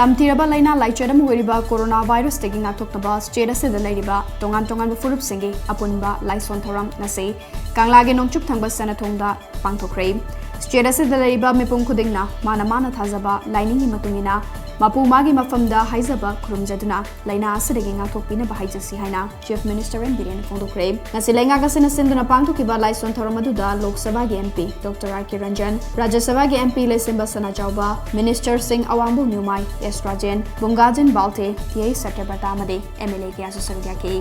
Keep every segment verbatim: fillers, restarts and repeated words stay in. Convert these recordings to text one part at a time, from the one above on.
ꯇꯝꯊꯤꯔꯕ ꯂꯥꯏꯅꯥ ꯂꯥꯏꯆꯠ ꯑꯃ ꯑꯣꯏꯔꯤꯕ ꯀꯣꯔꯣꯅꯥ ꯚꯥꯏꯔꯁꯇꯒꯤ ꯉꯥꯛꯊꯣꯛꯅꯕ ꯁ꯭ꯇꯦꯠ ꯑꯁꯤꯗ ꯂꯩꯔꯤꯕ ꯇꯣꯉꯥꯟ ꯇꯣꯉꯥꯟꯕ ꯐꯨꯔꯨꯞꯁꯤꯡꯒꯤ ꯑꯄꯨꯟꯕ ꯂꯥꯏꯁꯣꯟ ꯊꯧꯔꯝ ꯉꯁꯤ ꯀꯪꯂꯥꯒꯤ ꯅꯣꯡꯆꯨꯞ ꯊꯪꯕ ꯁꯅꯥꯊꯣꯡꯗ ꯄꯥꯡꯊꯣꯛꯈ꯭ꯔꯦ꯫ ꯁ꯭ꯇꯦꯠ ꯑꯁꯤꯗ ꯂꯩꯔꯤꯕ ꯃꯤꯄꯨꯝ ꯈꯨꯗꯤꯡꯅ ꯃꯥꯅ ꯃꯥꯅ ꯊꯥꯖꯕ ꯂꯥꯏꯅꯤꯡꯒꯤ ꯃꯇꯨꯡ ꯏꯟꯅ ꯃꯄꯨ ꯃꯥꯒꯤ ꯃꯐꯝꯗ ꯍꯥꯏꯖꯕ ꯈꯨꯔꯨꯝꯖꯗꯨꯅ ꯂꯥꯏꯅꯥ ꯑꯁꯤꯗꯒꯤ ꯉꯥꯛꯊꯣꯛꯄꯤꯅꯕ ꯍꯥꯏꯖꯁꯤ ꯍꯥꯏꯅ Chief Minister ꯑꯦꯟ ꯕꯤꯔꯦꯟꯅ ꯐꯣꯡꯗꯣꯛꯈ꯭ꯔꯦ꯫ ꯉꯁꯤ ꯂꯩꯉꯥꯛ ꯑꯁꯤꯅ ꯁꯤꯟꯗꯨꯅ ꯄꯥꯡꯊꯣꯛꯈꯤꯕ ꯂꯥꯏꯁꯣꯟ ꯊꯧꯔꯝ ꯑꯗꯨꯗ ꯂꯣꯛ ꯁꯚꯥꯒꯤ M P Doctor R K Ranjan, ꯔꯥꯖ꯭ꯌ ꯁꯚꯥꯒꯤ M P ꯂꯩꯁꯦꯝꯕ ꯁꯅꯥꯖꯥꯎꯕ, Minister ꯁꯤꯡ ꯑꯋꯥꯡꯕꯧ ꯅ꯭ꯌꯨꯃꯥꯏ, S Rajen, ꯕꯨꯡꯒꯥꯖꯤꯟ Valte, T H ꯁꯇ꯭ꯌꯕ꯭ꯔꯇ ꯑꯃꯗꯤ M L A ꯀꯌꯥꯁꯨ ꯁꯔꯨꯛ ꯌꯥꯈꯤ꯫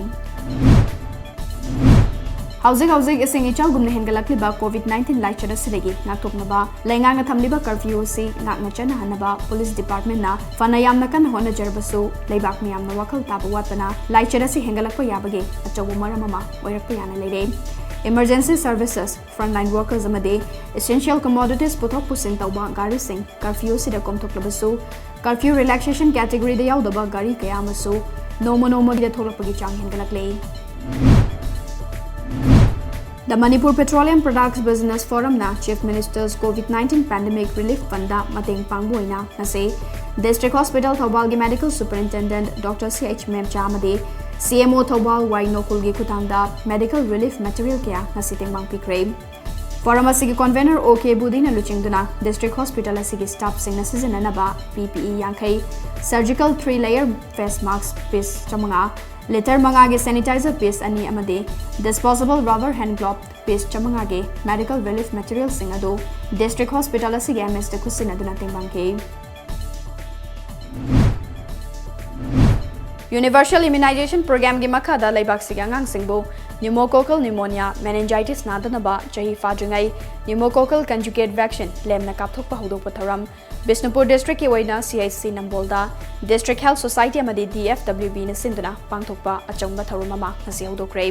ꯍꯧꯖꯤꯛ ꯍꯧꯖꯤꯛ ꯏꯁꯤꯡ ꯏꯆꯥꯎꯒꯨꯝꯅ ꯍꯦꯟꯒꯠꯂꯛꯂꯤꯕ COVID nineteen ꯂꯥꯏꯆꯠ ꯑꯁꯤꯗꯒꯤ ꯉꯥꯛꯊꯣꯛꯅꯕ ꯂꯩꯉꯥꯛꯅ ꯊꯝꯂꯤꯕ curfew ꯑꯁꯤ ꯉꯥꯛꯅ ꯆꯠꯅꯍꯟꯅꯕ police department ꯅ ꯐꯅ ꯌꯥꯝꯅ ꯀꯟꯅ ꯍꯣꯠꯅꯖꯔꯕꯁꯨ, ꯂꯩꯕꯥꯛ ꯃꯤꯌꯥꯝꯅ ꯋꯥꯈꯜ ꯇꯥꯕ ꯋꯥꯠꯄꯅ ꯂꯥꯏꯆꯠ ꯑꯁꯤ ꯍꯦꯟꯒꯠꯂꯛꯄ ꯌꯥꯕꯒꯤ ꯑꯆꯧꯕ ꯃꯔꯝ ꯑꯃ ꯑꯣꯏꯔꯛꯄ ꯌꯥꯅ ꯂꯩꯔꯦ꯫ Emergency services, frontline workers ꯑꯃꯗꯤ essential commodities ꯄꯨꯊꯣꯛ ꯄꯨꯁꯤꯟ ꯇꯧꯕ ꯒꯥꯔꯤꯁꯤꯡ curfew ꯑꯁꯤꯗ ꯀꯣꯝꯊꯣꯛꯂꯕꯁꯨ, curfew relaxation category ꯗ ꯌꯥꯎꯗꯕ ꯒꯥꯔꯤ ꯀꯌꯥ ꯑꯃꯁꯨ ꯅꯣꯡꯃ ꯅꯣꯡꯃꯒꯤꯗ ꯊꯣꯛꯂꯛꯄꯒꯤ ꯆꯥꯡ ꯍꯦꯟꯒꯠꯂꯛꯂꯦ꯫ The Manipur Petroleum Products Business Forum ꯅ Chief Minister's COVID nineteen Pandemic Relief Fund ꯗ ꯃꯇꯦꯡ ꯄꯥꯡꯕ ꯑꯣꯏꯅ ꯉꯁꯤ District Hospital ꯊꯧꯕꯥꯜꯒꯤ Medical Superintendent Doctor C H ꯃꯦꯝꯆꯥ ꯑꯃꯗꯤ C M O ꯊꯧꯕꯥꯜ ꯋꯥꯏ ꯅꯣꯀꯨꯜꯒꯤ ꯈꯨꯠꯊꯥꯡꯗ medical relief material ꯀꯌꯥ ꯉꯁꯤ ꯇꯦꯡꯕꯥꯡ ꯄꯤꯈ꯭ꯔꯦ꯫ Forum ꯑꯁꯤꯒꯤ convener O K ꯕꯨꯙꯤꯅ ꯂꯨꯆꯤꯡꯗꯨꯅ District Hospital ꯑꯁꯤꯒꯤ staff ꯁꯤꯡꯅ ꯁꯤꯖꯤꯟꯅꯅꯕ P P E ꯌꯥꯡꯈꯩ, surgical three layer face mask piece ꯆꯥꯃꯉꯥ, litre ꯃꯉꯥꯒꯤ sanitizer piece ꯑꯅꯤ ꯑꯃꯗꯤ disposable rubber hand glove piece ꯆꯥꯃꯉꯥꯒꯤ medical relief material ꯁꯤꯡ ꯑꯗꯨ District Hospital ꯑꯁꯤꯒꯤ M S ꯇ ꯈꯨꯠꯁꯤꯟꯅꯗꯨꯅ ꯇꯦꯡꯕꯥꯡꯈꯤ꯫ Universal Immunization Program ꯒꯤ ꯃꯈꯥꯗ ꯂꯩꯕꯥꯛꯁꯤꯒꯤ ꯑꯉꯥꯡꯁꯤꯡꯕꯨ pneumococcal pneumonia, meningitis ꯅꯥꯗꯅꯕ ꯆꯍꯤ ꯐꯥꯗ꯭ꯔꯤꯉꯩ pneumococcal conjugate vaccine ꯂꯦꯝꯅ ꯀꯥꯞꯊꯣꯛꯄ ꯍꯧꯗꯣꯛꯄ ꯊꯧꯔꯝ ꯕꯤꯁꯅꯨꯄꯨꯔ district ꯀꯤ ꯑꯣꯏꯅ C H C ꯅꯝꯕꯣꯜꯗ District Health Society ꯑꯃꯗꯤ D F W B ꯅ ꯁꯤꯟꯗꯨꯅ ꯄꯥꯡꯊꯣꯛꯄ ꯑꯆꯧꯕ ꯊꯧꯔꯝ ꯑꯃ ꯉꯁꯤ ꯍꯧꯗꯣꯛꯈ꯭ꯔꯦ꯫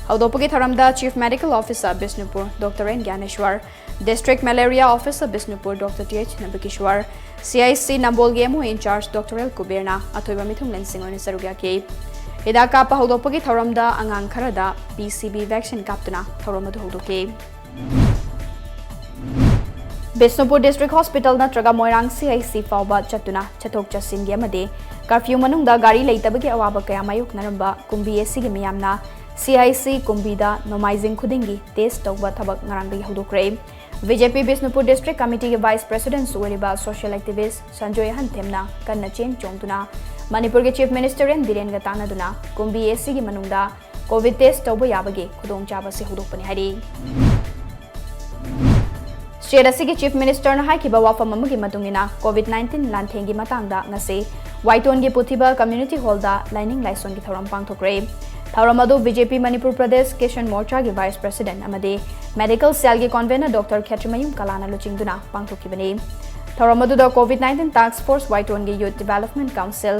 ꯍꯧꯗꯣꯛꯄꯒꯤ ꯊꯧꯔꯝꯗ Chief Medical Officer Bishnupur Doctor N ꯒ꯭ꯌꯥꯅꯦꯁ꯭ꯋꯔ, District Malaria Officer Bishnupur Doctor T H Nabakishwar, C H C ꯅꯝꯕꯣꯜꯒꯤ M O in charge Doctor L ꯀꯨꯕꯦꯔꯅ ꯑꯊꯣꯏꯕ ꯃꯤꯊꯨꯡꯂꯦꯟꯁꯤꯡ ꯑꯣꯏꯅ ꯁꯔꯨꯛ ꯌꯥꯈꯤ꯫ ꯍꯤꯗꯥꯛ ꯀꯥꯞꯄ ꯍꯧꯗꯣꯛꯄꯒꯤ ꯊꯧꯔꯝꯗ ꯑꯉꯥꯡ ꯈꯔꯗ P C V vaccine ꯀꯥꯞꯇꯨꯅ ꯊꯧꯔꯝ ꯑꯗꯨ ꯍꯧꯗꯣꯛꯈꯤ꯫ ꯕꯤꯁꯅꯨꯄꯨꯔ ꯗꯤꯁꯇ꯭ꯔꯤꯛ ꯍꯣꯁꯄꯤꯇꯥꯜ ꯅꯠꯇ꯭ꯔꯒ ꯃꯣꯏꯔꯥꯡ ꯁꯤ ꯑꯥꯏ ꯁꯤ ꯐꯥꯎꯕ ꯆꯠꯇꯨꯅ ꯆꯠꯊꯣꯛ ꯆꯠꯁꯤꯟꯒꯤ ꯑꯃꯗꯤ ꯀꯔꯐ꯭ꯌꯨ ꯃꯅꯨꯡꯗ ꯒꯥꯔꯤ ꯂꯩꯇꯕꯒꯤ ꯑꯋꯥꯕ ꯀꯌꯥ ꯃꯥꯌꯣꯛꯅꯔꯝꯕ ꯀꯨꯝꯕꯤ ꯑꯦ ꯁꯤꯒꯤ ꯃꯤꯌꯥꯝꯅ ꯁꯤ ꯑꯥꯏ ꯁꯤ ꯀꯨꯝꯕꯤꯗ ꯅꯣꯡꯃꯥꯏꯖꯤꯡ ꯈꯨꯗꯤꯡꯒꯤ ꯇꯦꯁ ꯇꯧꯕ ꯊꯕꯛ ꯉꯔꯥꯡꯗꯒꯤ ꯍꯧꯗꯣꯛꯈ꯭ꯔꯦ꯫ ꯕꯤ ꯖꯦ ꯄꯤ ꯕꯤꯁꯅꯨꯄꯨꯔ ꯗꯤꯁꯇ꯭ꯔꯤꯛ ꯀꯃꯤꯇꯤꯒꯤ ꯚꯥꯏꯁ ꯄ꯭ꯔꯦꯁꯤꯗꯦꯟꯠꯁꯨ ꯑꯣꯏꯔꯤꯕ ꯁꯣꯁꯤꯌꯦꯜ ꯑꯦꯛꯇꯤꯚꯤꯁ꯭ꯠ ꯁꯟꯖꯣꯏ ꯑꯍꯟꯊꯦꯝꯅ ꯀꯟꯅ ꯆꯦꯟ ꯆꯣꯡꯗꯨꯅ ꯃꯅꯤꯄꯨꯔꯒꯤ ꯆꯤꯐ ꯃꯤꯅꯤꯁꯇꯔ ꯑꯦꯟ ꯕꯤꯔꯦꯟꯒ ꯇꯥꯟꯅꯗꯨꯅ ꯀꯨꯝꯕꯤ ꯑꯦ ꯁꯤꯒꯤ ꯃꯅꯨꯡꯗ ꯀꯣꯚꯤꯗ ꯇꯦꯁ ꯇꯧꯕ ꯌꯥꯕꯒꯤ ꯈꯨꯗꯣꯡꯆꯥꯕ ꯑꯁꯤ ꯍꯧꯗꯣꯛꯄꯅꯤ ꯍꯥꯏꯔꯤ꯫ ꯁ꯭ꯇꯦꯠ ꯑꯁꯤꯒꯤ ꯆꯤꯐ ꯃꯤꯅꯤꯁꯇꯔꯅ ꯍꯥꯏꯈꯤꯕ ꯋꯥꯐꯝ ꯑꯃꯒꯤ ꯃꯇꯨꯡ ꯏꯟꯅ, ꯀꯣꯚꯤꯗ ꯅꯥꯏꯟꯇꯤꯟ ꯂꯥꯟꯊꯦꯡꯒꯤ ꯃꯇꯥꯡꯗ ꯉꯁꯤ ꯋꯥꯏꯇꯣꯟꯒꯤ ꯄꯨꯊꯤꯕ ꯀꯝꯃ꯭ꯌꯨꯅꯤꯇꯤ ꯍꯣꯜꯗ ꯂꯥꯏꯅꯤꯡ ꯂꯥꯏꯁꯣꯟꯒꯤ ꯊꯧꯔꯝ ꯄꯥꯡꯊꯣꯛꯈ꯭ꯔꯦ꯫ ꯊꯧꯔꯝ ꯑꯗꯨ B J P Manipur Pradesh Kisan ꯃꯣꯔꯆꯥꯒꯤ ꯚꯥꯏꯁ ꯄ꯭ꯔꯦꯁꯤꯗꯦꯟꯠ ꯑꯃꯗꯤ ꯃꯦꯗꯤꯀꯦꯜ ꯁꯦꯜꯒꯤ ꯀꯟꯚꯦꯅꯔ ꯗꯣꯛꯇꯔ ꯈꯦꯇ꯭ꯔꯤꯃꯌꯨꯝ ꯀꯂꯥꯅ ꯂꯨꯆꯤꯡꯗꯨꯅ ꯄꯥꯡꯊꯣꯛꯈꯤꯕꯅꯤ꯫ ꯊꯧꯔꯝ ꯑꯗꯨꯗ ꯀꯣꯚꯤꯗ ꯅꯥꯏꯟꯇꯤꯟ ꯇꯥꯁ꯭ꯛ ꯐꯣꯔꯁ ꯋꯥꯏꯇꯣꯟꯒꯤ youth development council,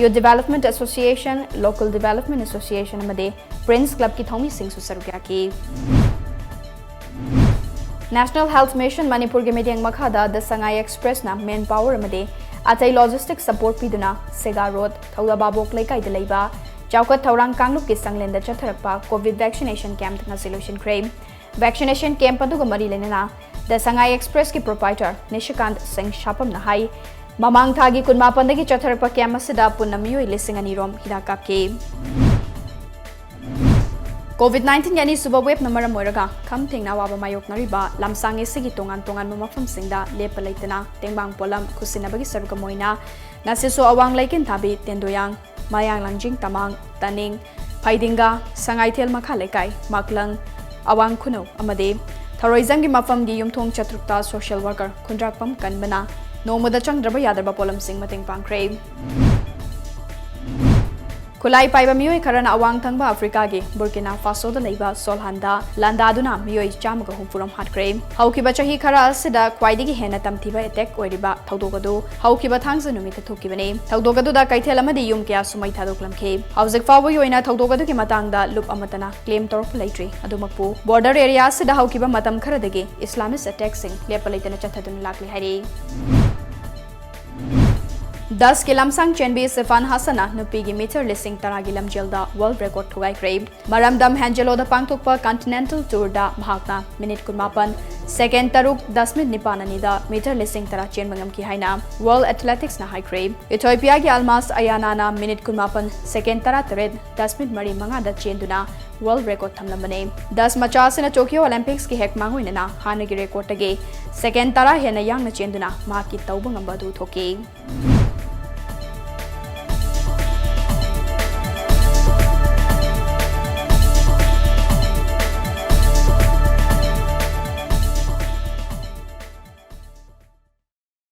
youth development association, local development association ꯑꯃꯗꯤ ꯄ꯭ꯔꯤꯟꯁ ꯀ꯭ꯂꯕꯀꯤ ꯊꯧꯃꯤꯁꯤꯡꯁꯨ ꯁꯔꯨꯛ ꯌꯥꯈꯤ꯫ ꯅꯦꯁꯅꯦꯜ ꯍꯦꯜꯊ ꯃꯤꯁꯟ ꯃꯅꯤꯄꯨꯔꯒꯤ ꯃꯤꯠꯌꯦꯡ ꯃꯈꯥꯗ ꯗ ꯁꯉꯥꯏ ꯑꯦꯛꯁꯄ꯭ꯔꯦꯁꯅ ꯃꯦꯟ ꯄꯥꯋꯔ ꯑꯃꯗꯤ ꯑꯇꯩ ꯂꯣꯖꯤꯁꯇꯤꯛ ꯁꯄꯣꯔꯠ ꯄꯤꯗꯨꯅ ꯁꯦꯒꯥ ꯔꯣꯗ, ꯊꯧꯗꯥ ꯚꯥꯕꯣꯛ ꯂꯩꯀꯥꯏꯗ ꯂꯩꯕ ꯆꯥꯎꯈꯠ ꯊꯧꯔꯥꯡ ꯀꯥꯡꯂꯨꯞꯀꯤ ꯆꯥꯡꯂꯦꯟꯗ ꯆꯠꯊꯔꯛꯄ ꯀꯣꯚꯤꯗ ꯚꯦꯛꯁꯤꯅꯦꯁꯟ ꯀꯦꯝꯞ ꯉꯁꯤ ꯂꯣꯏꯁꯤꯟꯈ꯭ꯔꯦ꯫ ꯚꯦꯛꯁꯤꯅꯦꯁꯟ ꯀꯦꯝꯞ ꯑꯗꯨꯒ ꯃꯔꯤ ꯂꯩꯅꯅ ꯗ ꯁꯉꯥꯏ ꯑꯦꯛꯁꯄ꯭ꯔꯦꯁꯀꯤ ꯄ꯭ꯔꯣꯄꯥꯏꯇꯔ ꯅꯤꯁꯤꯀꯥꯟꯠ ꯁꯤꯡ ꯁꯥꯄꯝꯅ ꯍꯥꯏ, ꯃꯃꯥꯡ ꯊꯥꯒꯤ ꯀꯨꯟꯃꯥꯄꯟꯗꯒꯤ ꯆꯠꯊꯔꯛꯄ ꯀꯦꯝꯞ ꯑꯁꯤꯗ ꯄꯨꯟꯅ ꯃꯤꯑꯣꯏ ꯂꯤꯁꯤꯡ ꯑꯅꯤ ꯔꯣꯝ ꯍꯤꯗꯥꯛ ꯀꯥꯞꯈꯤ꯫ ꯀꯣꯚꯤꯗ ꯅꯥꯏꯟꯇꯤꯟꯒꯤ ꯑꯅꯤꯁꯨꯕ ꯋꯦꯕꯅ ꯃꯔꯝ ꯑꯣꯏꯔꯒ ꯈꯝ ꯊꯦꯡꯅ ꯑꯋꯥꯕ ꯃꯥꯌꯣꯛꯅꯔꯤꯕ ꯂꯝꯁꯥꯡ ꯑꯦ ꯁꯤꯒꯤ ꯇꯣꯉꯥꯟ ꯇꯣꯉꯥꯟꯕ ꯃꯐꯝꯁꯤꯡꯗ ꯂꯦꯞꯄ ꯂꯩꯇꯅ ꯇꯦꯡꯕꯥꯡ ꯄꯣꯠꯂꯝ ꯈꯨꯠꯁꯤꯟꯅꯕꯒꯤ ꯁꯔꯨꯛ ꯑꯃ ꯑꯣꯏꯅ ꯉꯁꯤꯁꯨ ꯑꯋꯥꯡ ꯂꯩꯀꯦꯟꯊꯥꯕꯤ, ꯇꯦꯟꯗꯣꯌꯥꯡ, ꯃꯌꯥꯡ ꯂꯥꯡꯖꯤꯡ ꯇꯃꯥꯡ, ꯇꯥꯅꯤꯡ, ꯐꯩꯗꯤꯡꯒꯥ, ꯁꯉꯥꯏꯊꯦꯜ ꯃꯈꯥ ꯂꯩꯀꯥꯏ, ꯃꯥꯛꯂꯪ, ꯑꯋꯥꯡ ꯈꯨꯅꯧ ꯑꯃꯗꯤ ꯊꯧꯔꯣꯏꯖꯝꯒꯤ ꯃꯐꯝꯒꯤ ꯌꯨꯝꯊꯣꯡ ꯆꯥꯇ꯭ꯔꯨꯛꯇ ꯁꯣꯁꯤꯌꯦꯜ ꯋꯥꯔꯀꯔ ꯈꯨꯟꯗ꯭ꯔꯥꯛꯄꯝ ꯀꯟꯕꯅ ꯅꯣꯡꯃꯗ ꯆꯪꯗ꯭ꯔꯕ ꯌꯥꯗ꯭ꯔꯕ ꯄꯣꯠꯂꯝꯁꯤꯡ ꯃꯇꯦꯡ ꯄꯥꯡꯈ꯭ꯔꯦ꯫ ꯈꯨꯠꯂꯥꯏ ꯄꯥꯏꯕ ꯃꯤꯑꯣꯏ ꯈꯔꯅ ꯑꯋꯥꯡ ꯊꯪꯕ ꯑꯐ꯭ꯔꯤꯀꯥꯒꯤ ꯕꯨꯔꯀꯤꯅꯥ ꯐꯥꯁꯣꯗ ꯂꯩꯕ ꯁꯣꯜꯍꯥꯟꯗ ꯂꯥꯟꯗꯥꯗꯨꯅ ꯃꯤꯑꯣꯏ ꯆꯥꯝꯃꯒ ꯍꯨꯝꯐꯨ ꯔꯣꯝ ꯍꯥꯠꯈ꯭ꯔꯦ꯫ ꯍꯧꯈꯤꯕ ꯆꯍꯤ ꯈꯔ ꯑꯁꯤꯗ ꯈ꯭ꯋꯥꯏꯗꯒꯤ ꯍꯦꯟꯅ ꯇꯝꯊꯤꯕ ꯑꯦꯇꯦꯛ ꯑꯣꯏꯔꯤꯕ ꯊꯧꯗꯣꯛ ꯑꯗꯨ ꯍꯧꯈꯤꯕ ꯊꯥꯡꯖ ꯅꯨꯃꯤꯠꯇ ꯊꯣꯛꯈꯤꯕꯅꯤ꯫ ꯊꯧꯗꯣꯛ ꯑꯗꯨꯗ ꯀꯩꯊꯦꯜ ꯑꯃꯗꯤ ꯌꯨꯝ ꯀꯌꯥꯁꯨ ꯃꯩ ꯊꯥꯗꯣꯛꯂꯝꯈꯤ꯫ ꯍꯧꯖꯤꯛ ꯐꯥꯎꯕꯒꯤ ꯑꯣꯏꯅ ꯊꯧꯗꯣꯛ ꯑꯗꯨꯒꯤ ꯃꯇꯥꯡꯗ ꯂꯨꯞ ꯑꯃꯠꯇꯅ ꯀ꯭ꯂꯦꯝ ꯇꯧꯔꯛꯄ ꯂꯩꯇ꯭ꯔꯤ꯫ ꯑꯗꯨꯃꯛꯄꯨ, ꯕꯣꯔꯗꯔ ꯑꯦꯔꯤꯌꯥ ꯑꯁꯤꯗ ꯍꯧꯈꯤꯕ ꯃꯇꯝ ꯈꯔꯗꯒꯤ ꯏꯁꯂꯥꯃꯤꯁ꯭ꯠ ꯑꯦꯇꯦꯛꯁꯤꯡ ꯂꯦꯞꯄ ꯂꯩꯇꯅ ꯆꯠꯊꯗꯨꯅ ꯂꯥꯛꯂꯤ ꯍꯥꯏꯔꯤ꯫ ꯗꯁꯀꯤ ꯂꯝꯁꯥꯡ ꯆꯦꯟꯕꯤ ꯁꯤꯐꯥꯟ ꯍꯥꯁꯟꯅ ꯅꯨꯄꯤꯒꯤ ꯃꯤꯇꯔ ꯂꯤꯁꯤꯡ ꯇꯔꯥꯒꯤ ꯂꯝꯖꯦꯜꯗ ꯋꯥꯔꯜꯗ ꯔꯦꯀꯣꯔꯗ ꯊꯨꯒꯥꯏꯈ꯭ꯔꯦ꯫ ꯃꯔꯝꯗꯝ ꯍꯦꯟꯖꯦꯂꯣꯗ ꯄꯥꯡꯊꯣꯛꯄ ꯀꯟꯇꯤꯅꯦꯟꯇꯜ ꯇꯨꯔꯗ ꯃꯍꯥꯛꯅ ꯃꯤꯅꯤꯠ ꯀꯨꯟꯃꯥꯄꯟ, ꯁꯦꯀꯦꯟ ꯇꯔꯨꯛ ꯗꯁꯃꯤꯠ ꯅꯤꯄꯥꯟ ꯑꯅꯤꯗ ꯃꯤꯇꯔ ꯂꯤꯁꯤꯡ ꯇꯔꯥ ꯆꯦꯟꯕ ꯉꯝꯈꯤ ꯍꯥꯏꯅ ꯋꯥꯔꯜꯗ ꯑꯦꯊꯂꯦꯇꯤꯛꯁꯅ ꯍꯥꯏꯈ꯭ꯔꯦ꯫ ꯏꯊꯣꯏꯄꯤꯌꯥꯒꯤ ꯑꯜꯃꯥꯁ ꯑꯌꯥꯅꯥꯅ ꯃꯤꯅꯤꯠ ꯀꯨꯟꯃꯥꯄꯟ, ꯁꯦꯀꯦꯟ ꯇꯔꯥꯇꯔꯦꯠ ꯗꯁꯃꯤꯠ ꯃꯔꯤ ꯃꯉꯥꯗ ꯆꯦꯟꯗꯨꯅ ꯋꯥꯔꯜꯗ ꯔꯦꯀꯣꯔꯗ ꯊꯝꯂꯝꯕꯅꯤ꯫ ꯗꯁ ꯃꯆꯥ ꯑꯁꯤꯅ ꯇꯣꯀꯤꯌꯣ ꯑꯣꯂꯤꯝꯄꯤꯛꯁꯀꯤ ꯍꯦꯛ ꯃꯥꯡꯑꯣꯏꯅꯅ ꯍꯥꯟꯅꯒꯤ ꯔꯦꯀꯣꯔꯗꯇꯒꯤ ꯁꯦꯀꯦꯟ ꯇꯔꯥ ꯍꯦꯟꯅ ꯌꯥꯡꯅ ꯆꯦꯟꯗꯨꯅ ꯃꯍꯥꯛꯀꯤ ꯇꯧꯕ ꯉꯝꯕ ꯑꯗꯨ ꯎꯊꯣꯛꯈꯤ꯫